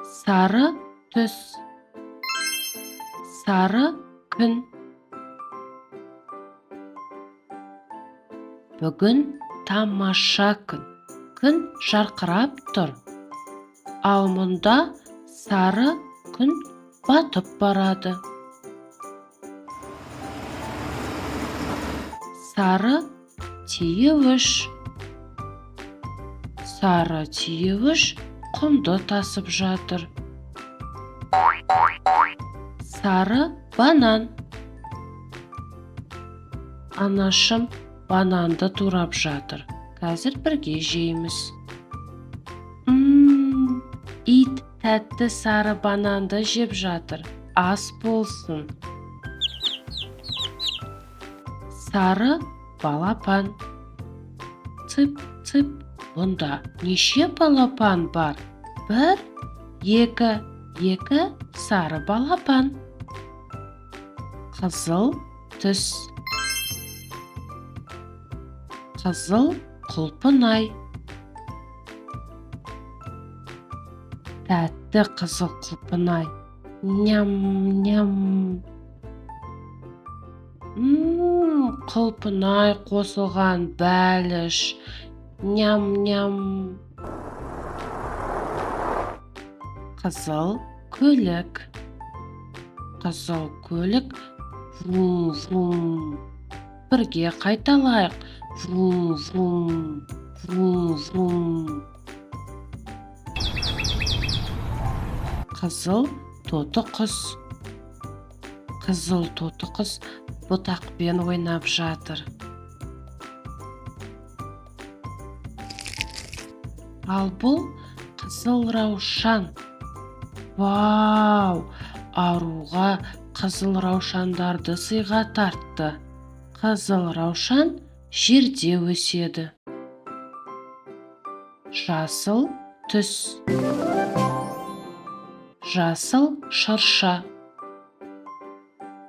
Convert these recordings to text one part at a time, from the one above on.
Сары түс. Сары күн. Бүгін тамаша күн. Күн жарқырап тұр. Ал мұнда сары күн батып барады. Сары тиеуіш. Сары тиеуіш құмды тасып жатыр. Сары банан. Анашым бананды турап жатыр. Қазір бірге жейміз. Мм, ит тәтті сары бананды жеп жатыр. Ас болсын. Сары балапан. Цып, цып. Бұнда неше балапан бар? Бір, екі, екі сары балапан. Қызыл түс. Қызыл құлпынай. Тәтті қызыл құлпынай. Ням, ням. Мм, құлпынай қосылған бәліш. Ням, ням. Қызыл көлік. Қызыл көлік врум, врум. Бірге қайталайық. Врум, врум, врум, врум. Қызыл тоты құс. Қызыл тоты құс бұтақпен ойнап жатыр. Ал бұл қызыл раушан. Вау! Аруға қызыл раушандарды сыйға тартты. Қызыл раушан жерде өседі. Жасыл түс. Жасыл шырша.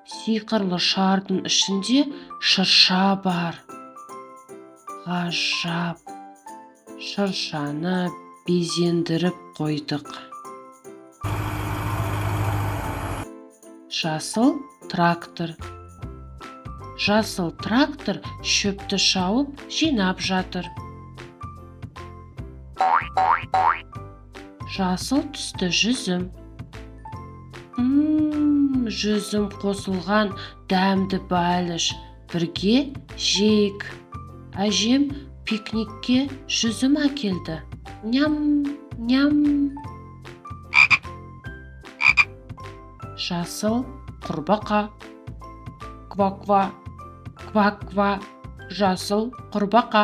Сиқырлы шардың ішінде шырша бар. Ғажап! Шыршаны безендіріп қойдық. Жасыл трактор. Жасыл трактор шөпті шауып жинап жатыр. Жасыл түсті жүзім. Мм, жүзім қосылған дәмді бәліш. Бірге жейік. Әжем пикникке жүзім әкелді. Ням, ням. Жасыл құрбақа. Ква-ква, ква-ква, жасыл құрбақа.